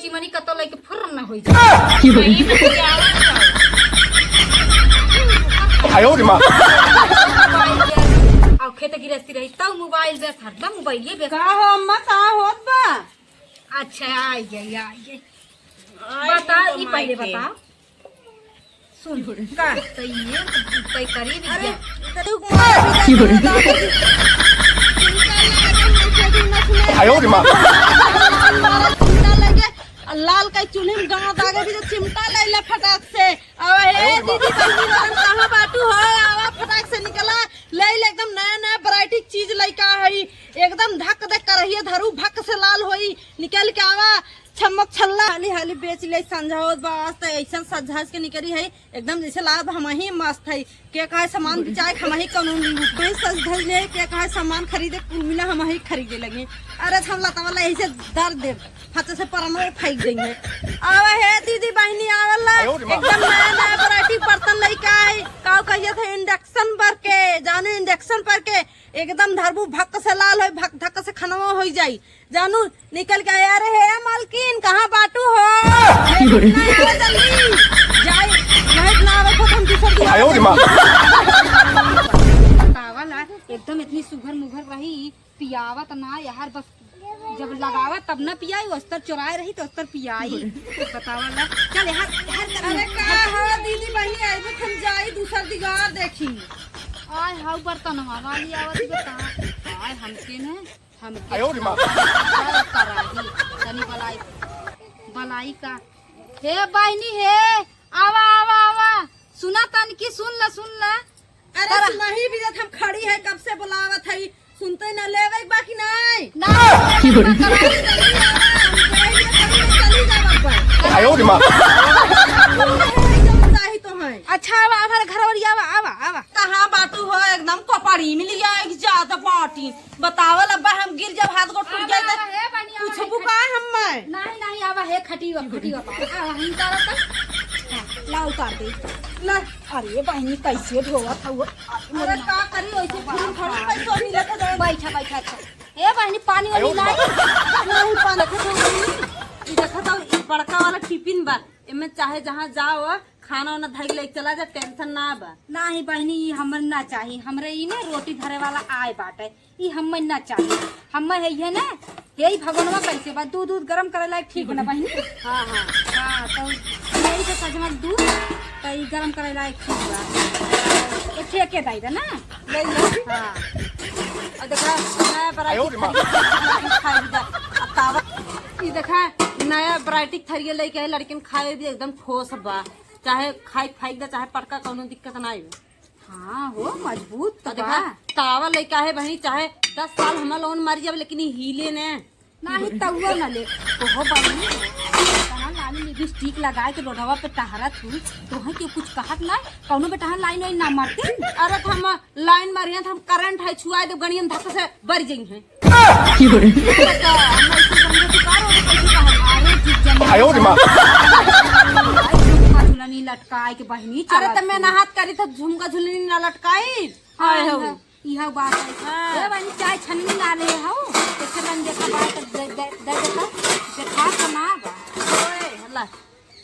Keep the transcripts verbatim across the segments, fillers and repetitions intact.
मनी कतौ लइके फुर्र न होई जाए। आयो रे माँ। अब खेत गिरस्ती रही तब मोबाइल बेच, हरदम मोबाइलिए बेच। का हो अम्मा, का होत बा? अच्छा, आई गई, आई गई। बताओ, ई पहले बताओ। सुन, का? तो ये, तो ये करी भी अरे, क्या? तो तू आयो रे माँ। चिंता लगे, लाल का चूल्हे में गाँव दागे भी तो चिमटा ले ले फटाक से। अब हे आयो रे माँ। दीदी, बहिनी लोगन, कहाँ बाटू हो? आवा फटाक से निकला, ले ले एकदम नया नया वैरायटी चीज लइका है, एकदम धक धक करहिए धरू भक से लाल होई, निकल के आवा। छम्मक छल्ला हाली हाली बेच ले, संझा होत बा, आज त ऐसन सज धज के निकरी है, एकदम जैसे लागत हमही मस्त है। के कहे सामान बिचाए के हमही कानून ली, हमही सज धज ले, के कहे सामान खरीदे कुल मिला हमही खरीदे लगे। अरे हम लता वाला यही से दर दे, फट से परनो फेंक देंगे। आवा हे दीदी बहिनी, आवला आयो रे माँ। एकदम नया नया वैरायटी बर्तन लइका आई, काऊ कहिए थे इंडक्शन पर के, जाने इंडक्शन पर के एकदम धरबू भक से लाल होई, भक धक से खनवा होई जाई। जानू निकल के आया, "अरे हे मालकिन, कहाँ बाटू हो? ना आवे जल्दी, जाई, नहीं ना आवे तो हम दूसर दुआर आयो रे माँ। बतावला, एकदम इतनी सुघर मुघर रही, पियावत ना यार, बस जब लगावा तब ना पियाई, अस्तर चोराए रही तो अस्तर पियाई।" बतावला, चल यार, यार, अरे का हो दीदी बहिनी, आइबे हम जाई दूसर दिगार देखी। आय हाउ बर्तन वाली आवत बता, आय हमके ने हमके आयो रे माँ। कराही, तनी बलाई, बलाई का। हे बहिनी हे, आवा, आवा, आवा। सुना तन की, सुन ला, सुन ला। अरे सुनही भी जत हम खड़ी है, कब से बुलावत है, सुनते न लेवे बा कि नहीं? ना। की बोली? जल्दी आवा, हम गए ये खड़ी में चली जावा पर। आयो रे माँ। चाही तो है। अच्छा, आवा, आवा, घर और आवा, आवा, आवा। कहाँ बाटू हो, एकदम कपड़ी में लिया, एक जात बाटी। बतावल अब्बा, हम गिर जब हाथ गोड़ टूट जाए तो आवा, हे बनिया, कुछ आवा, बुका है हम में। नहीं, नहीं, आवा, हे खटी बा, खटी बा, आवा, हम उतारत है। हाँ, ला उतार दे। ला, अरे बहिनी, कैसे ढोवत हौ? अरे का करी, वैसे फिल्म थोड़ी पैसा मिले तो दे। बैठा, बैठा, अच्छा। ए बहिनी, पानी वानी आयो नहीं? नहीं, पानी के ढोवत नहीं। ई देखा तो, ई बड़का वाला टिफिन बा, एमे चाहे जहाँ जाओ, खाना वाना धइ के लेके चला जा, टेंशन ना बा। नाही बहिनी, ई हमर ना चाही, हमरे ई ने रोटी धरे वाला आय बाटे। ई हम्मे ना चाही। हम्मे है ये ना, यही भगवानवा कैसे बा, दूध, दूध गरम करे लायक ठीक बा ना बहिनी? हाँ, हाँ। हाँ, तो यही से सजमत दूध, तो ई गरम करे लायक ठीक बा। तो ठेके दाई दे ना? ले लो। हाँ। और देखा, नया variety आयो रे माँ। खाई भी जा। अब तावा। ई देखा, नया variety थरिया लेके आए, लड़किन खाए भी एकदम ठोस बा। चाहे खाई, खाई दा, चाहे पटका, कौनो दिक्कत ना आवे। हाँ हो, मजबूत तो तो देखा, बा। तावा लइका है बहिनी, चाहे दस साल हमार लोगन मर जावे, लेकिन ई हिले ने। नाही तउआ न ले। ओहो बहिनी, कहाँ लाली लिपस्टिक लगाए के रोडवा पे टहरत हूँ, तोहे के कुछ कहत ना, कौनो बेटा लाइन वाइन ना मारती। अरे तो हम लाइन मारिया तो हम करंट है, छुआ दे गणियन धक्का से बर जइहैं। की बोले? अरे तो हम ऐसे समझे तो का रोड कैसे कहत? अरे जीजा। आयो रे माँ। झुमका झुलनी लटकाए के बहिनी अरे चलत तो मैं हूँ। नहात करी तो झुमका झुलनी ना लटकाई। हाँ, आए हो। हाँ, इहा बात है। हाँ। ए बहिनी, चाय छननी ना ले हो, कैसे बन देखा बात दे, दे, दे देता, देखा तो ना बा। ओए, हल्ला।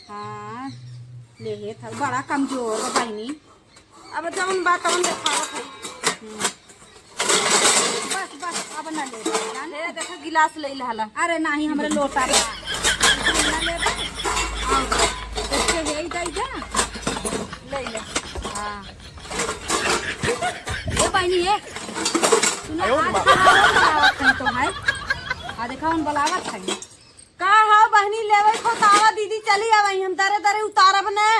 हाँ, ले हे था, बड़ा कमजोर बा बहिनी। अब जौन बा तौन देखावत है। हम्म। बस, बस, अब ना ले, जान। हे, देखो, गिलास ले ले हला। अरे नाही, हमरे लोटा बा। ना लेबे? आओ, देखते हे, ही दे जा। ले ले। हाँ। ए बहिनी, ए। सुना, आयो रे आज माँ। कहाँ हो बुलावत है तो है? आ देखा, उन बुलावत है। का हो बहिनी, लेवे को तावा दीदी, चली आवे, हम दरे दरे उतारब ने।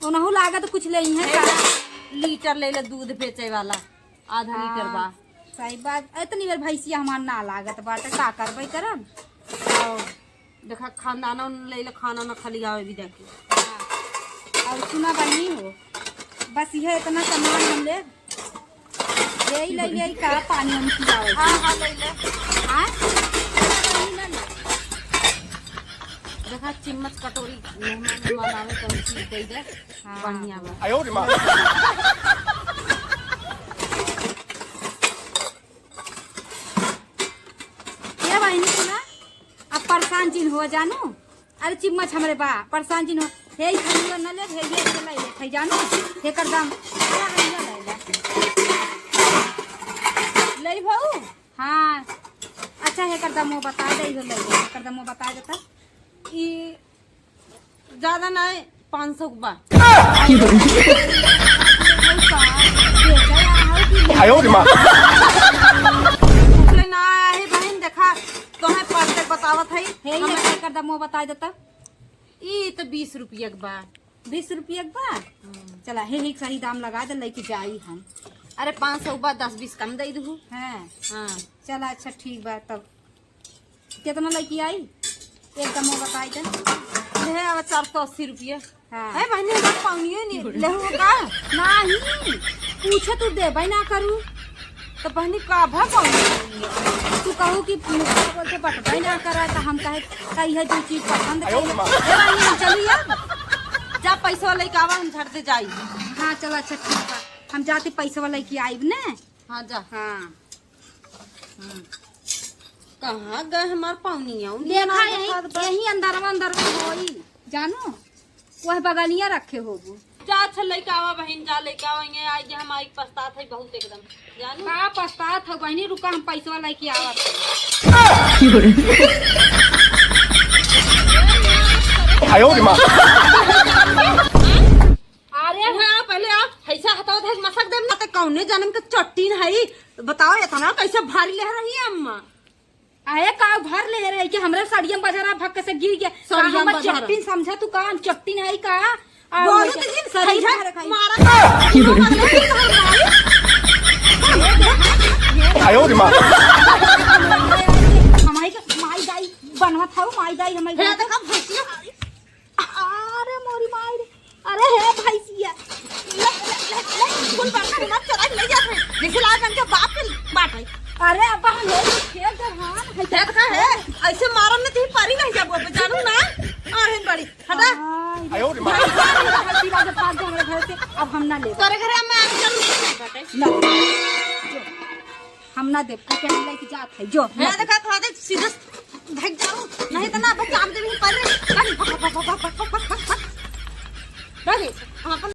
ओनहु लागत कुछ लेइहैं का? लीटर ले ले दूध बेचे वाला, आधा लीटर बा। हाँ, सही बात। इतनी बेर भैंसिया हमार ना लागत बाटे, का करबै करम? और देखा खानदाना ले ले, खाना ना खाली आवे भी देखी। हाँ। और सुना बहिनी हो, बस यह इतना सामान हम ले यही ले, यही का पानी हम पियावे। हाँ, हाँ, ले ले। हाँ? देखा, चम्मच कटोरी मेहमान, मेहमान आवे तो हम चीज दे दे। हाँ। बढ़िया बा। आयो रे माँ। ये बहिनी सुना, अब परेशान जिन हो जानू, अरे चिम्मच हमरे बा, परेशान जिन हो। हे ई खजुआ न ले, हे ये से ले ले, हे जानू, हे कर दाम, अरे हइया ले ले। ले भाऊ? हाँ। अच्छा, हे कर दाम वो बता दे, इहो ले ले, हे कर दाम वो बता देता। ई ज्यादा नहीं, पाँच सौ के बा। आयो रे माँ। ले ना आया है बहन, देखा, तोहे परतेक बतावत है। हे, ये हमें का कर दमो बताइ देता। ई तो बीस रुपया के बा। बीस रुपया के बा? हम्म। चला, हे, हे सही दाम लगा दे, लेके जाई हम। अरे, पाँच सौ बा, दस बीस कम दे दू। हाँ। हाँ। चला, अच्छा, ठीक बा, तब केतना लइके आई? एकदम वो बताई दे। ले, अब चार सौ अस्सी रुपया। हाँ। है बहनी, हमार पाउनियो नहीं लेहू का? नाही, पूछे तू देबे ना करू। तो बहनी, का भा पाउनी? तू कहू कि मुखिया बोलते बटबे ना करा, तो हम कहे, कही है दो चीज पसंद आयो करी। रे माँ। ए बहनी, हम चली अब। जा पैसा लेके आवा, हम झट दे जाई। हाँ, चलो, अच्छा, ठीक बा। हम जाते पैसा लेके आइब ने। हाँ, जा। हाँ। हम्म। कहाँ गए हमार पाउनिया? उनिया देखा ना यही, देखात बा। यही अंदरवा, अंदरवा होई, जानू, वह बगलिया रखे होबू। जा, अच्छा, लइके आवा बहिन, जा, लइके आवा, ये आई जे हम आई पछतात है बहुत एकदम, जानू। का पछतात हो बहिनी, रुका, हम पैसवा लइके आवा। आयो रे माँ। अरे हाँ, पहले आप हैसा हथवा धइके मसक देब ना, त कौने जनम के चट्टीन हई? बताओ, इतना कैसे भारी ले रही है अम्मा? अरे का भर ले रही कि हमरे सड़िया में बजरा भक्के से गिर गया। सड़िया में बजरा। चट्टीन समझा तू का? हम चट्टीन हई का? आ, बोलो वही तो जिन सही है, मारा। आयो रे माँ। हमारी के माई दाई बनवा था, माई दाई हमारी हे, देखा भैंसिया। अरे मोरी माई रे, अरे हे भैंसिया, ले, ले, ले, ले, कुल बर्तन उमर चोरा के ले जात है, जैसे लाल रंग के बाप के बात है। अरे अब्बा हम लोग खेत दरहान है। खेत का है, ऐसे मारम में तुही परी नहीं जाबो, अब जानू ना, अरे बड़ी, हटा। आयो रे माँ। भाई, भाई, भाई, भाई, भाई, भाग जा हमारे घर से, अब हम ना लेबे। तोरे घरे हम आके चलू नहीं बाटे। ना। हम ना देब, कह के हम लेके जात है, जो। हे, देखा, खा दे, सीधे धक जाऊ, नहीं तो ना, बस चाप देबी पर रे। भाग, भाग, भाग। भाग, हम अपन